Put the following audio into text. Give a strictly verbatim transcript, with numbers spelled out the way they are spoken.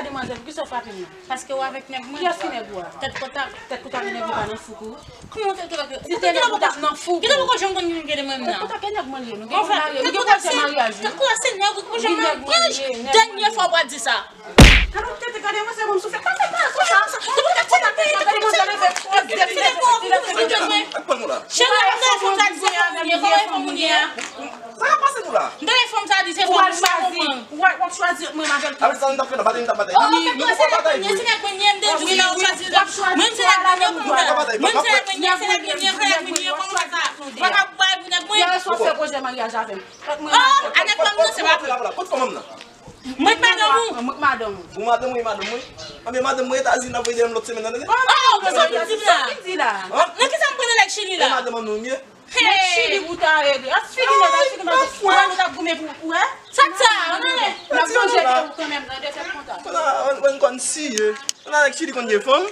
Demwazèl, poukisa w frape m nan? Paske w avèk nèg mwen. Kiyès ki nèg ou a? Tèt kontak. Tèt kontak nèg ou pa nan fouk ou? Kòman tèt kontak? Si te nèg ou t ap nan fouk ou. Kite poko janm konn gen de mwen menm nan. Tèt kontak e nèg mwen li ye, nou gen pou marye, nou gen pwojè maryaj wi. Tèt kontak se nèg ou, poko janm nan. Dènye fwa w pral di sa. Gade yon tete, gade yon se bon soufle. Gade yon tete, gade yon se bon soufle. Cheri, m tande fanm sa di se fanm ou ye, kòman fanm ou ye a? Sa k ap pase nou la? M tande fanm sa di se fanm ou ye. Ou al chwazi, ou al, w ap chwazi mwen avèl. Avèk sa nou t ap fè la, batay nou t ap batay. Oh, fè kwa se nèg mwen ye, se nèg mwen ye, m te di w la, w chwazi la. Mwen se nèg mwen ye, kòman sa? Mwen se nèg mwen ye, se nèg mwen ye, se nèg mwen ye, kòman sa? Vagabon bay pou nèg mwen. Yè swa w fè pwojè maryaj avè m. Oh, a nèg pa m nan, se pa vre. Kot fanm nan? Mwen k madanm ou? Mwen k madanm ou. Ou madanm ou, e madanm mwen? Anben madanm mwen Etazini ap voye dèyè m lòt semèn nan, tande? Oh, kisa w vin di m la? Sa w vin di la? Nan kisa m pran nan nèg Chili la? E madanm an nou m ye? Nèg Chili pou ta rele. Ap figi nèg, ap figi nèg. Ou wè nou t ap goumen pou, ou wè? Sa k sa? Ann ale. N ap manje de ou kanmenm nan de tèt kontak. Ann, ann, ann konn siye. Ann ale nèg Chili konn gen fanm.